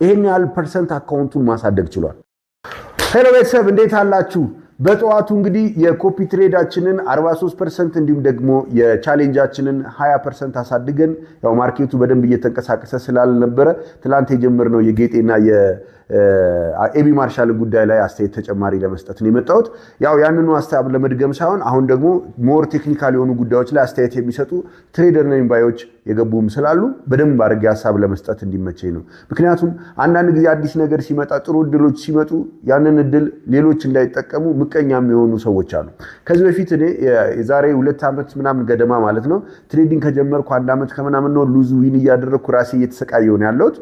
ይሄን ያህል percent account ኡን ማሳደግ ችሏል። Hello ቤተሰብ፣ እንዴት አላችሁ? በጠዋቱ እንግዲህ የ copy trade ኣችንን 43% እንዲሁም ደግሞ የ challenge ኣችንን 20% አሳድገን፣ ያው market ኡ በደንብ እየተንቀሳቀሰ ስላልነበረ ትላንት የጀመርነው የጌጤና የኤቢ ማርሻል ጉዳይ ላይ አስተያየት ተጨማሪ ለመስጠት ነው የመጣሁት። ያው ያንኑ ሀሳብ ለመድገም ሳይሆን አሁን ደግሞ more technical የሆኑ ጉዳዮች ላይ አስተያየት የሚሰጡ trader ነኝ ባዮች የገቡም ስላሉ በደንብ አድርጌ ሀሳብ ለመስጠት እንዲመቸኝ ነው። ምክንያቱም አንዳንድ ጊዜ አዲስ ነገር ሲመጣ፣ ጥሩ እድሎች ሲመጡ ያንን እድል ሌሎች እንዳይጠቀሙ ምቀኛ የሚሆኑ ሰዎች አሉ። ከዚህ በፊት እኔ የዛሬ 2 ዓመት ምናምን ገደማ ማለት ነው፣ trading ከጀመርኩ አንድ ዓመት ከምናምን ነው፣ lose win እያደረግኩ ራሴ እየተሰቃየሁ ነው ያለሁት።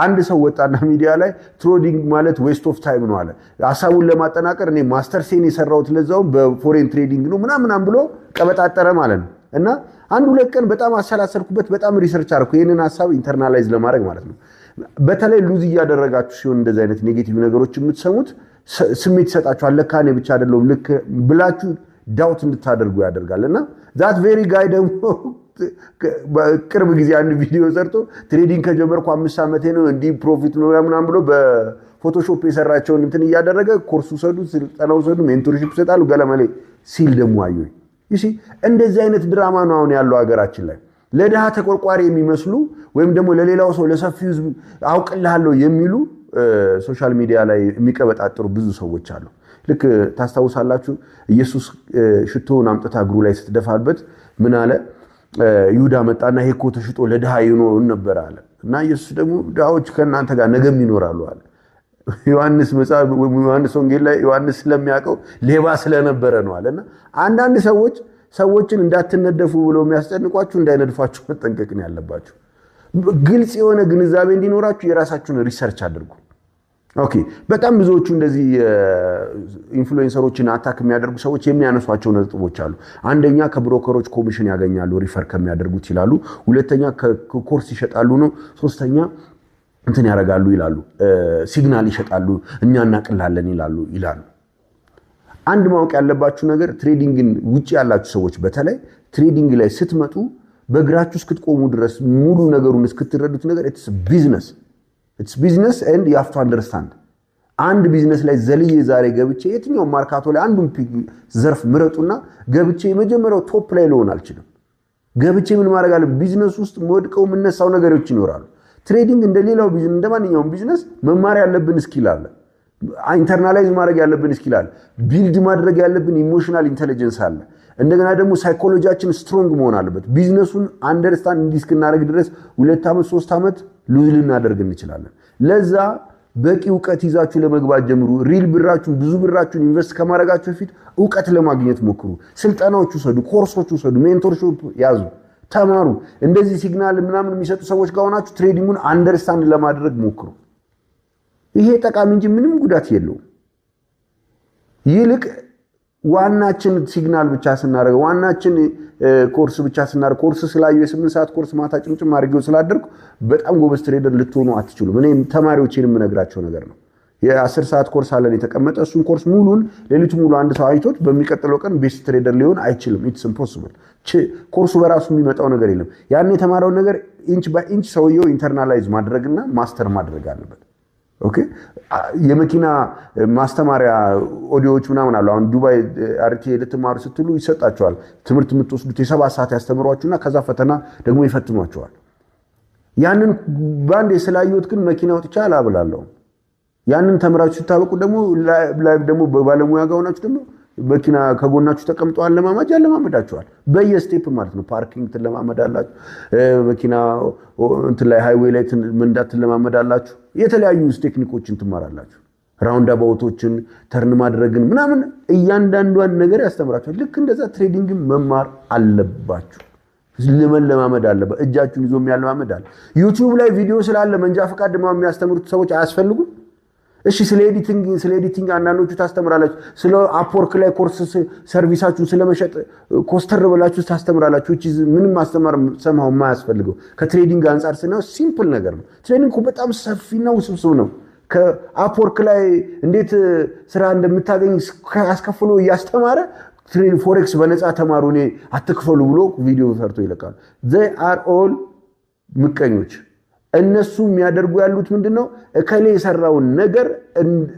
አንድ ሰው ወጣና ሚዲያ ላይ trading ማለት waste of time ነው አለ። ሀሳቡን ለማጠናቀር እኔ ማስተርሴን የሰራሁት ለዛውም በ foreign trading ነው ምናምናም ብሎ ቀበጣጠረ ማለት ነው። እና አንድ ሁለት ቀን በጣም አሰላሰልኩበት፣ በጣም research አደረኩ ይህንን ሀሳብ internalize ለማድረግ ማለት ነው። በተለይ lose እያደረጋችሁ ሲሆን እንደዚህ አይነት negative ነገሮች የምትሰሙት ስሜት ይሰጣችኋል። ለካ እኔ ብቻ አይደለሁም ልክ ብላችሁ doubt እንድታደርጉ ያደርጋል። እና that very guy ደግሞ ቅርብ ጊዜ አንድ ቪዲዮ ሰርቶ trading ከጀመርኩ 5 ዓመቴ ነው፣ እንዲህ profit ነው ምናምን ብሎ በ Photoshop የሰራቸውን እንትን እያደረገ ኮርስ ውሰዱ፣ ስልጠና ውሰዱ፣ mentorship ይሰጣሉ ገለመሌ ሲል ደግሞ አየሁኝ። You see፣ እንደዚህ አይነት ድራማ ነው አሁን ያለው ሀገራችን ላይ። ለድሃ ተቆርቋሪ የሚመስሉ ወይም ደግሞ ለሌላው ሰው፣ ለሰፊው ሕዝብ አውቅልሃለሁ የሚሉ social media ላይ የሚቀበጣጥሩ ብዙ ሰዎች አሉ። ልክ ታስታውሳላችሁ፣ ኢየሱስ ሽቶውን አምጥታ እግሩ ላይ ስትደፋበት ምን አለ? ይሁዳ መጣና ይሄ እኮ ተሽጦ ለድሃ ይኖር ነበር አለ። እና ኢየሱስ ደግሞ ድሃዎች ከእናንተ ጋር ነገም ይኖራሉ አለ። ዮሐንስ መጽሐፍ፣ ዮሐንስ ወንጌል ላይ ዮሐንስ ስለሚያውቀው ሌባ ስለነበረ ነው አለ። እና አንዳንድ ሰዎች ሰዎችን እንዳትነደፉ ብለው የሚያስጨንቋችሁ እንዳይነድፏችሁ መጠንቀቅ ነው ያለባችሁ። ግልጽ የሆነ ግንዛቤ እንዲኖራችሁ የራሳችሁን research አድርጉ። Okay፣ በጣም ብዙዎቹ እንደዚህ influencer ኦችን attack የሚያደርጉ ሰዎች የሚያነሷቸው ነጥቦች አሉ። አንደኛ ከ broker ኦች commission ያገኛሉ refer ከሚያደርጉት ይላሉ። ሁለተኛ ኮርስ ይሸጣሉ ነው። ሶስተኛ እንትን ያደርጋሉ ይላሉ፣ signal ይሸጣሉ፣ እኛ እናቅላለን ይላሉ። አንድ ማወቅ ያለባችሁ ነገር trading ን ውጭ ያላችሁ ሰዎች በተለይ trading ላይ ስትመጡ በእግራችሁ እስክትቆሙ ድረስ፣ ሙሉ ነገሩን እስክትረዱት ነገር it's business and you have to understand። አንድ ቢዝነስ ላይ ዘልዬ ዛሬ ገብቼ የትኛውም ማርካቶ ላይ አንዱን ዘርፍ ምረጡና ገብቼ የመጀመሪያው top ላይ ልሆን አልችልም። ገብቼ ምን ማድረግ አለ፣ ቢዝነስ ውስጥ ወድቀው የምነሳው ነገሮች ይኖራሉ። Trading እንደ ሌላው ቢዝነስ፣ እንደ ማንኛውም ቢዝነስ መማር ያለብን skill አለ። Internalize ማድረግ ያለብን skill አለ። Build ማድረግ ያለብን emotional intelligence አለ። እንደገና ደግሞ psychology ያችን strong መሆን አለበት። Business ኡን understand እንዲህ እስክናደርግ ድረስ 2 ዓመት፣ 3 ዓመት lose ልናደርግ እንችላለን። ለዛ በቂ እውቀት ይዛችሁ ለመግባት ጀምሩ። Real ብራችሁን፣ ብዙ ብራችሁን invest ከማድረጋችሁ በፊት እውቀት ለማግኘት ሞክሩ። ስልጠናዎች ውሰዱ፣ ኮርሶች ውሰዱ፣ mentorship ያዙ፣ ተማሩ። እንደዚህ signal ምናምን የሚሰጡ ሰዎች ጋር ሆናችሁ trading ኡን understand ለማድረግ ሞክሩ። ይሄ ጠቃሚ እንጂ ምንም ጉዳት የለውም። ይልቅ ዋናችን signal ብቻ ስናደርገው፣ ዋናችን ኮርስ ብቻ ስናደርግ፣ ኮርስ ስላዩ የ8 ሰዓት ኮርስ ማታ ጭምጭም አድርጌው ስላደርኩ በጣም ጎበዝ trader ልትሆኑ አትችሉም። እኔም ተማሪዎቼን የምነግራቸው ነገር ነው። የ10 ሰዓት ኮርስ አለን የተቀመጠ። እሱን ኮርስ ሙሉን ሌሊቱ ሙሉ አንድ ሰው አይቶት በሚቀጥለው ቀን best trader ሊሆን አይችልም። It's impossible። ኮርሱ በራሱ የሚመጣው ነገር የለም። ያን የተማረውን ነገር inch by inch ሰውየው internalize ማድረግና master ማድረግ አለበት። Okay፣ የመኪና ማስተማሪያ ኦዲዮዎች ምናምን አሉ። አሁን ዱባይ RTA ልትማሩ ስትሉ ይሰጣቸዋል። ትምህርት የምትወስዱት የ7 ሰዓት ያስተምሯችሁና ከዛ ፈተና ደግሞ ይፈትኗቸዋል። ያንን በአንድ ስላየሁት ግን መኪና ወጥቼ አላብላለሁም። ያንን ተምራችሁ ስታበቁ ደግሞ live ደግሞ በባለሙያ ጋር ሆናችሁ ደግሞ መኪና ከጎናችሁ ተቀምጦ አለማማጅ ያለማመዳችኋል። በየ step ማለት ነው። Parking ትለማመዳላችሁ። መኪና እንትን ላይ highway ላይ መንዳት ትለማመዳላችሁ። የተለያዩ ቴክኒኮችን ትማራላችሁ። Roundabout ኦችን፣ turn ማድረግን ምናምን እያንዳንዷን ነገር ያስተምራችኋል። ልክ እንደዛ trading ን መማር አለባችሁ። መለማመድ አለበት። እጃችሁን ይዞ የሚያለማመድ አለ። YouTube ላይ ቪዲዮ ስላለ መንጃ ፈቃድ የሚያስተምሩት ሰዎች አያስፈልጉም። እሺ፣ ስለ editing አንዳንዶቹ ታስተምራላችሁ። ስለ Upwork ላይ course service ኣችሁን ስለመሸጥ ኮስተር ብላችሁ ታስተምራላችሁ። እቺ ምንም ማስተማር ሰማው የማያስፈልገው ከ trading አንጻር ስናየው simple ነገር ነው። Trading በጣም ሰፊና ውስብስብ ነው። ከ Upwork ላይ እንዴት ስራ እንደምታገኝ አስከፍሎ እያስተማረ forex በነፃ ተማሩ፣ እኔ አትክፈሉ ብሎ ቪዲዮ ሰርቶ ይለቃሉ። They are all ምቀኞች። እነሱ የሚያደርጉ ያሉት ምንድን ነው? እከሌ የሰራውን ነገር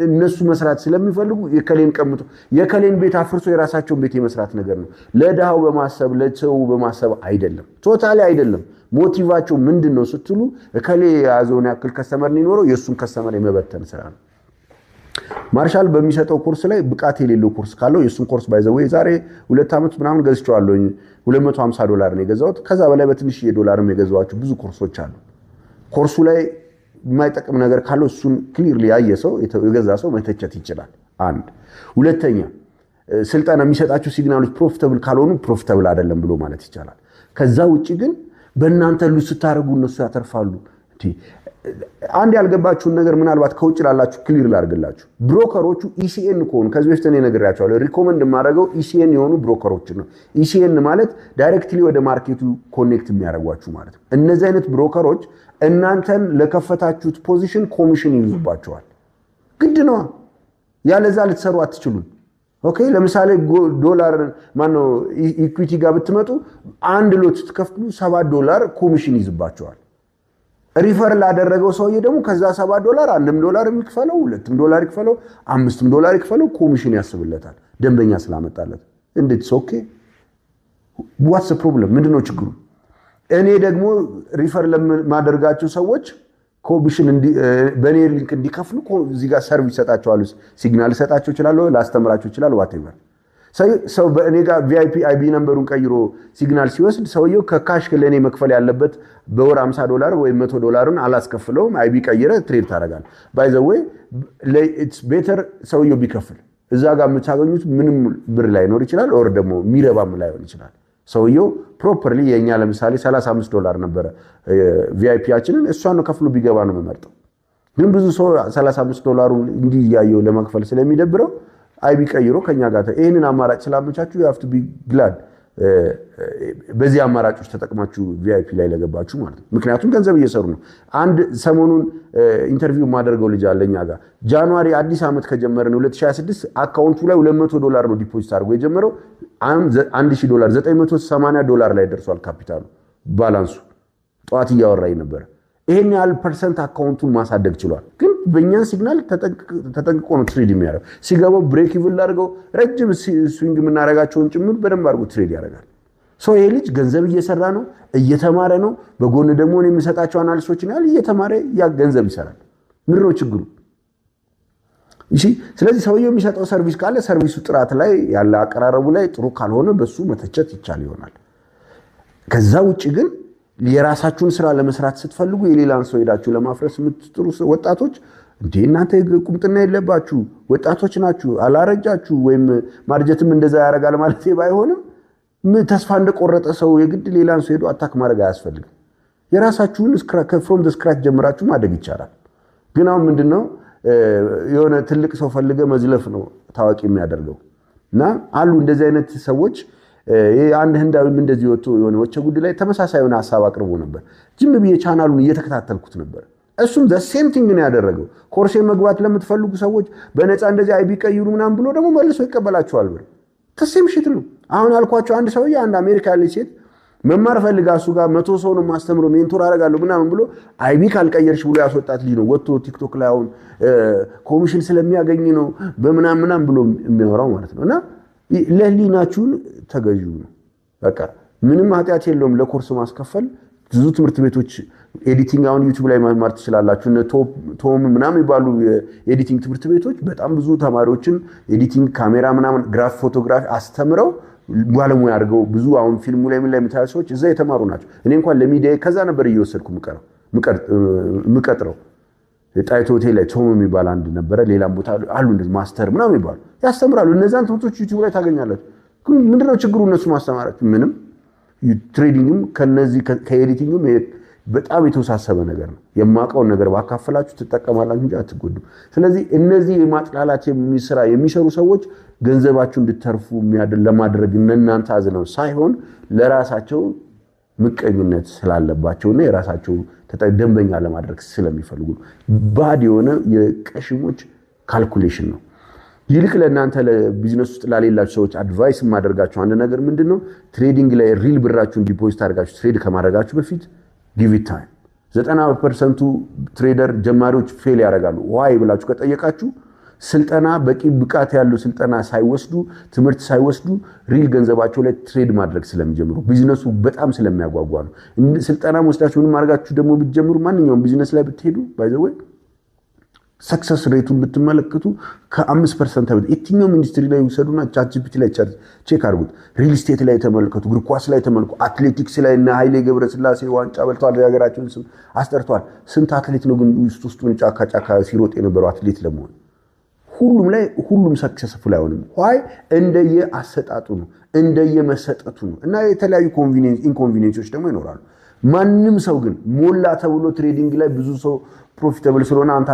እነሱ መስራት ስለሚፈልጉ የከሌን ቀምቶ፣ የከሌን ቤት አፍርሶ የራሳቸውን ቤት የመስራት ነገር ነው። ለድሃው በማሰብ፣ ለሰው በማሰብ አይደለም፣ totally አይደለም። Motive ኣቸው ምንድን ነው ስትሉ እከሌ የያዘውን ያክል customer ሊኖረው የእሱን customer የመበተን ስራ ነው። ማርሻል በሚሰጠው ኮርስ ላይ ብቃት የሌለው ኮርስ ካለው የእሱን ኮርስ by the way የዛሬ 2 ዓመት ምናምን ገዝቼዋለሁኝ። 250 ዶላር ነው የገዛሁት። ከዛ በላይ በትንሽዬ ዶላርም የገዛኋቸው ብዙ ኮርሶች አሉ። ኮርሱ ላይ የማይጠቅም ነገር ካለው እሱን clearly ያየ ሰው፣ የገዛ ሰው መተቸት ይችላል። አንድ። ሁለተኛ፣ ስልጠና የሚሰጣቸው signal ኦች profitable ካልሆኑ profitable አይደለም ብሎ ማለት ይቻላል። ከዛ ውጭ ግን በእናንተ lose ስታደርጉ እነሱ ያተርፋሉ። አንድ ያልገባችሁን ነገር ምናልባት ከውጭ ላላችሁ clear ላድርግላችሁ። Broker ኦቹ ECN ከሆኑ፣ ከዚህ በፊት እኔ ነግሬያቸዋለሁ። Recommend የማደርገው ECN የሆኑ broker ኦችን ነው። ECN ማለት directly ወደ market ኡ connect የሚያደርጓችሁ ማለት ነው። እነዚህ አይነት broker ኦች እናንተን ለከፈታችሁት position commission ይይዙባቸዋል። ግድ ነዋ። ያለዛ ልትሰሩ አትችሉም። Okay፣ ለምሳሌ ዶላር ማነው equity ጋር ብትመጡ አንድ lot ስትከፍሉ 7 ዶላር ኮሚሽን ይይዝባቸዋል። Refer ላደረገው ሰውዬ ደግሞ ከዛ 7 ዶላር 1ም ዶላር የሚክፈለው፣ 2ም ዶላር ይክፈለው፣ 5ም ዶላር ይክፈለው፣ ኮሚሽን ያስብለታል ደንበኛ ስላመጣለት። እንዴት? Okay, what's the problem? ምንድነው ችግሩ? እኔ ደግሞ refer ለማደርጋቸው ሰዎች ኮሚሽን በእኔ link እንዲከፍሉ እዚህ ጋር service እሰጣቸዋለሁ፣ signal እሰጣቸው እችላለሁ፣ ላስተምራቸው እችላለሁ። Whatever። ሰው በእኔ ጋር VIP IB number ኡን ቀይሮ signal ሲወስድ ሰውየው ከ cash ለእኔ መክፈል ያለበት በወር 50 ዶላር ወይም 100 ዶላሩን አላስከፍለውም። IB ቀይረ trade ታደርጋለህ። By the way, it's better ሰውየው ቢከፍል። እዛ ጋር የምታገኙት ምንም ብር ላይኖር ይችላል፣ or ደግሞ የሚረባም ላይሆን ይችላል። ሰውየው properly የእኛ ለምሳሌ 35 ዶላር ነበረ VIP ያችንን፣ እሷን ነው ከፍሎ ቢገባ ነው የምመርጠው። ግን ብዙ ሰው 35 ዶላሩን እንዲህ እያየው ለመክፈል ስለሚደብረው IB ቀይሮ ከኛ ጋር ይህንን አማራጭ ስላመቻችሁ you have to be glad በዚህ አማራጮች ተጠቅማችሁ VIP ላይ ለገባችሁ ማለት ነው። ምክንያቱም ገንዘብ እየሰሩ ነው። አንድ ሰሞኑን interview የማደርገው ልጅ አለ እኛ ጋር። January አዲስ ዓመት ከጀመረን 2026 account ኡ ላይ 200 ዶላር ነው deposit አድርጎ የጀመረው። 1000 ዶላር፣ 980 ዶላር ላይ ደርሷል ካፒታሉ፣ balance ኡ። ጠዋት እያወራኝ ነበር። ይሄን ያህል percent account ኡን ማሳደግ ችሏል። ግን በእኛን signal ተጠንቅቆ ነው trade የሚያደርገው። ሲገባው break even ላድርገው፣ ረጅም swing የምናደርጋቸውን ጭምር በደንብ አድርጎ trade ያደርጋል። So ይሄ ልጅ ገንዘብ እየሰራ ነው፣ እየተማረ ነው። በጎን ደግሞ የሚሰጣቸው analysis ኦችን ያህል እየተማረ ያ ገንዘብ ይሰራል። ምንድን ነው ችግሩ? እሺ፣ ስለዚህ ሰውየው የሚሰጠው service ካለ service ኡ ጥራት ላይ ያለ፣ አቀራረቡ ላይ ጥሩ ካልሆነ በሱ መተቸት ይቻል ይሆናል። ከዛ ውጭ ግን የራሳችሁን ስራ ለመስራት ስትፈልጉ የሌላን ሰው ሄዳችሁ ለማፍረስ የምትጥሩ ወጣቶች፣ እንዴ እናንተ ቁምጥና የለባችሁ፣ ወጣቶች ናችሁ፣ አላረጃችሁ። ወይም ማርጀትም እንደዛ ያደርጋል ማለት ባይሆንም ተስፋ እንደቆረጠ ሰው የግድ ሌላን ሰው ሄዶ attack ማድረግ አያስፈልግም። የራሳችሁን from scratch ጀምራችሁ ማደግ ይቻላል። ግን አሁን ምንድነው፣ የሆነ ትልቅ ሰው ፈልገ መዝለፍ ነው ታዋቂ የሚያደርገው እና አሉ እንደዚህ አይነት ሰዎች። አንድ ህንዳዊም እንደዚህ ወጥቶ የሆነ ወቸ ጉድ ላይ ተመሳሳይ የሆነ ሀሳብ አቅርቦ ነበር። ዝም ብዬ ቻናሉን እየተከታተልኩት ነበር። እሱም the same thing ነው ያደረገው። ኮርሴ መግባት ለምትፈልጉ ሰዎች በነፃ እንደዚህ IB ቀይሩ ምናምን ብሎ ደግሞ መልሶ ይቀበላቸዋል ብር። Same shit ነው። አሁን ያልኳቸው አንድ ሰውዬ፣ አንድ አሜሪካ ያለች ሴት መማር ፈልጋ እሱ ጋር 100 ሰው ነው ማስተምረው፣ mentor አደርጋለሁ ምናምን ብሎ IB ካልቀየርሽ ብሎ ያስወጣት ልጅ ነው ወጥቶ ቲክቶክ ላይ አሁን ኮሚሽን ስለሚያገኝ ነው በምናምን ምናምን ብሎ የሚያወራው ማለት ነው። እና ለህሊናችሁን ተገዢ ነው። በቃ ምንም ኃጢአት የለውም ለኮርስ ማስከፈል። ብዙ ትምህርት ቤቶች editing አሁን ዩቲዩብ ላይ መማር ትችላላችሁ። እነ ቶም ምናምን የሚባሉ የ editing ትምህርት ቤቶች በጣም ብዙ ተማሪዎችን editing፣ ካሜራ ምናምን፣ photography አስተምረው ባለሙያ አድርገው ብዙ አሁን ፊልሙ ላይ ምን ላይ የምታዩ ሰዎች እዛ የተማሩ ናቸው። እኔ እንኳን ለሚዲያ ከዛ ነበር እየወሰድኩ የምቀጥረው። ጣይቱ ሆቴል ላይ ቶም የሚባል አንድ ነበረ። ሌላም ቦታ አሉ እንደዚህ master ምናምን የሚባሉ ያስተምራሉ። እነዛን ትምህርቶች ዩቲዩብ ላይ ታገኛላችሁ። ግን ምንድነው ችግሩ? እነሱ ማስተማራቸው ምንም trading ም ከነዚህ ከ editing ም በጣም የተወሳሰበ ነገር ነው። የማውቀውን ነገር ባካፈላችሁ ትጠቀማላችሁ እንጂ አትጎዱም። ስለዚህ እነዚህ የማጥላላት ስራ የሚሰሩ ሰዎች ገንዘባችሁ እንድተርፉ ለማድረግ እነናንተ አዝነው ሳይሆን ለራሳቸው ምቀኝነት ስላለባቸውና የራሳቸው ደንበኛ ለማድረግ ስለሚፈልጉ ነው። Bad የሆነ የቀሽሞች calculation ነው። ይልቅ ለእናንተ ለቢዝነስ ውስጥ ላሌላችሁ ሰዎች advice የማደርጋችሁ አንድ ነገር ምንድን ነው? Trading ላይ real ብራችሁን deposit አድርጋችሁ trade ከማድረጋችሁ በፊት give it time። 90% ኡ trader ጀማሪዎች fail ያደርጋሉ። Why ብላችሁ ከጠየቃችሁ ስልጠና፣ በቂ ብቃት ያለው ስልጠና ሳይወስዱ፣ ትምህርት ሳይወስዱ real ገንዘባቸው ላይ trade ማድረግ ስለሚጀምሩ፣ ቢዝነሱ በጣም ስለሚያጓጓ ነው። ስልጠና ወስዳችሁ ምንም አድርጋችሁ ደግሞ ብትጀምሩ፣ ማንኛውም ቢዝነስ ላይ ብትሄዱ፣ by the way success rate ኡን ብትመለከቱ ከ5% የትኛውም ኢንዱስትሪ ላይ ውሰዱና ChatGPT ላይ check አድርጉት። Real estate ላይ ተመልከቱ፣ እግር ኳስ ላይ ተመልከቱ፣ አትሌቲክስ ላይ እነ ኃይሌ ገብረስላሴ ዋንጫ በልተዋል፣ የሀገራቸውን ስም አስጠርተዋል። ስንት አትሌት ነው ግን ውስጥ ውስጡን ጫካ ጫካ ሲሮጥ የነበረው አትሌት ለመሆን? ሁሉም ላይ ሁሉም successful አይሆንም። Why? እንደየ አሰጣጡ ነው፣ እንደየ መሰጠቱ ነው። እና የተለያዩ inconvenience ኦች ደግሞ ይኖራሉ። ማንም ሰው ግን ሞላ ተብሎ trading ላይ ብዙ ሰው profitable ስለሆነ አንተ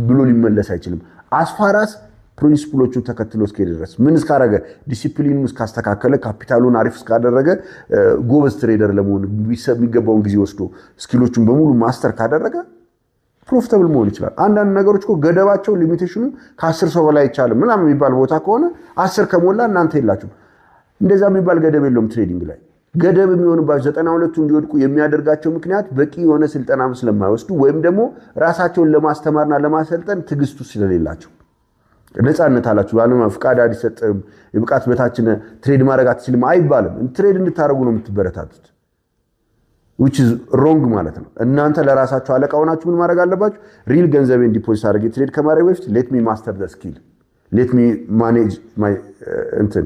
ብሎ ሊመለስ አይችልም። As far as principle ኦቹን ተከትሎ እስከሄደ ድረስ፣ ምን እስካረገ፣ ዲሲፕሊኑን እስካስተካከለ፣ ካፒታሉን አሪፍ እስካደረገ፣ ጎበዝ trader ለመሆን የሚገባውን ጊዜ ወስዶ skill ኦቹን በሙሉ master ካደረገ profitable መሆን ይችላል። አንዳንድ ነገሮች እኮ ገደባቸው፣ limitation ኑ ከ10 ሰው በላይ አይቻልም ምናምን የሚባል ቦታ ከሆነ 10 ከሞላ እናንተ የላችሁም። እንደዛ የሚባል ገደብ የለውም trading ላይ። ገደብ የሚሆንባቸው፣ 92ቱ እንዲወድቁ የሚያደርጋቸው ምክንያት በቂ የሆነ ስልጠናም ስለማይወስዱ ወይም ደግሞ ራሳቸውን ለማስተማርና ለማሰልጠን ትዕግስቱ ስለሌላቸው። ነፃነት አላችሁ፣ ባለማ ፍቃድ አይሰጥም፣ የብቃት በታችን trade ማድረግ አትችልም አይባልም። Trade እንድታደርጉ ነው የምትበረታቱት፣ which is wrong ማለት ነው። እናንተ ለራሳችሁ አለቃ ሆናችሁ ምን ማድረግ አለባችሁ? Real ገንዘቤን deposit አድርጌ trade ከማድረግ በፊት let me master the skill፣ let me manage my እንትን፣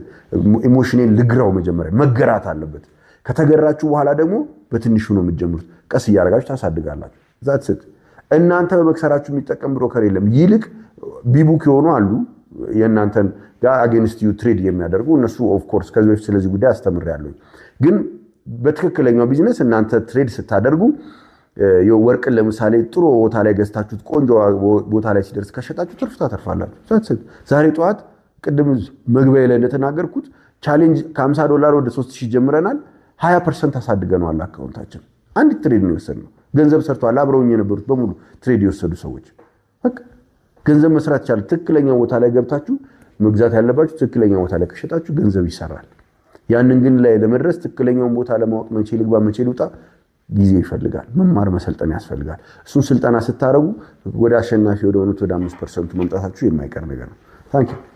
emotion ኤን ልግራው። መጀመሪያ መገራት አለበት። ከተገራችሁ በኋላ ደግሞ በትንሹ ነው የምትጀምሩት። ቀስ እያደረጋችሁ ታሳድጋላችሁ። That's it። እናንተ በመክሰራችሁ የሚጠቀም broker የለም። ይልቅ ቢቡክ የሆኑ አሉ የእናንተን ጋር against you trade የሚያደርጉ። እነሱ of course ከዚህ በፊት ስለዚህ ጉዳይ አስተምሬያለሁ። ግን በትክክለኛው ቢዝነስ እናንተ trade ስታደርጉ ወርቅን ለምሳሌ ጥሩ ቦታ ላይ ገዝታችሁት ቆንጆ ቦታ ላይ ሲደርስ ከሸጣችሁ ትርፍ ታተርፋላችሁ። ዛሬ ጠዋት ቅድም መግቢያ ላይ እንደተናገርኩት challenge ከ50 ዶላር ወደ 3000 ጀምረናል። 20% አሳድገነዋል account ኣችን። አንድ trade ነው የወሰድነው። ገንዘብ ሰርተዋል። አብረውኝ የነበሩት በሙሉ trade የወሰዱ ሰዎች በቃ ገንዘብ መስራት ይቻላል። ትክክለኛ ቦታ ላይ ገብታችሁ መግዛት ያለባችሁ ትክክለኛ ቦታ ላይ ከሸጣችሁ ገንዘብ ይሰራል። ያንን ግን ላይ ለመድረስ፣ ትክክለኛውን ቦታ ለማወቅ፣ መቼ ልግባ መቼ ልውጣ ጊዜ ይፈልጋል። መማር መሰልጠን ያስፈልጋል። እሱን ስልጠና ስታደርጉ ወደ አሸናፊ ወደ ሆኑት ወደ 5% ኡ መምጣታችሁ የማይቀር ነገር ነው። Thank you.